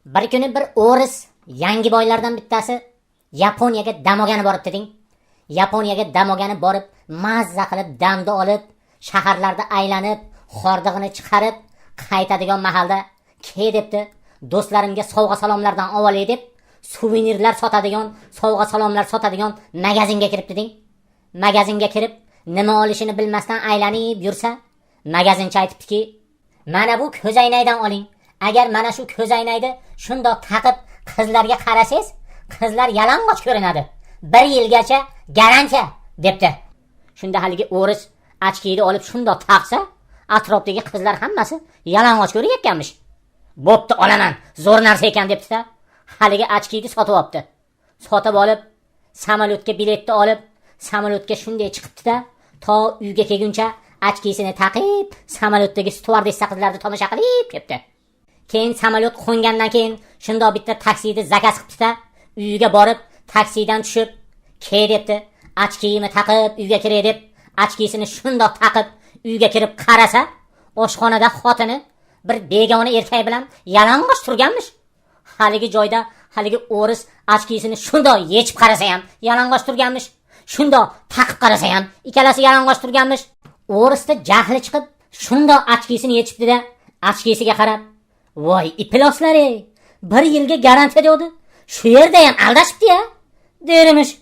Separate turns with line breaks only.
Bir kuni bir o'ris yangi boylardan bittasi Yaponiyaga dam olgani boribdi deng. Yaponiyaga dam olgani borib, mazza qilib damni olib, shaharlarda aylanib, xordig'ini chiqarib, qaytadigan mahalda ke debdi, do'stlarimga sovg'a salomlardan olay deb, suvenirlar sotadigan, sovg'a salomlar sotadigan magazinga kiribdi deng. Magazinga kirib, nima olishini bilmasdan aylanib yursa, magazinchi aytibdiki, mana bu ko'zoynakdan oling. Agar mana shu ko'zoynakni shundoq taqib qizlarga qarasangiz, qizlar yalang'och ko'rinadi. Bir yilgacha garantiya debdi. Shunda haligi o'ris очки ni olib shundoq taqsa, atrofdagi qizlar hammasi yalang'och ko'rinayotganmish. Bo'pti, olaman, zo'r narsa ekan debdi-da. Haligi очки ni sotib olibdi. Sotib olib, samolyotga biletni olib, samolyotga shunday chiqibdi-da, to uyga kelguncha очки sini taqib, samolyotdagi styuardessa qizlarni tomosha qilib ketdi. Keyin samolyot qo'ngandan keyin shundoq bitta taksini заказ qilibdi-da, uyiga borib, taksidan tushib, ke debdi, очки mni taqib uyga kiray deb, очки sini shundoq taqib uyga kirib qarasa, oshxonada xotini bir begona erkak bilan yalang'och turganmish. Haligi joyda haligi o'ris очки sini shundoq yechib qarasa ham yalang'och turganmish. Shundoq taqib qarasa ham ikkalasi yalang'och turganmish. O'risda jahli chiqib, shundoq очки sini yechibdi-da, очки siga qarab, "Voy, ifloslar ey, bir yilga garantiya dedi. Shu yerda ham aldashibdi-ya", dermish.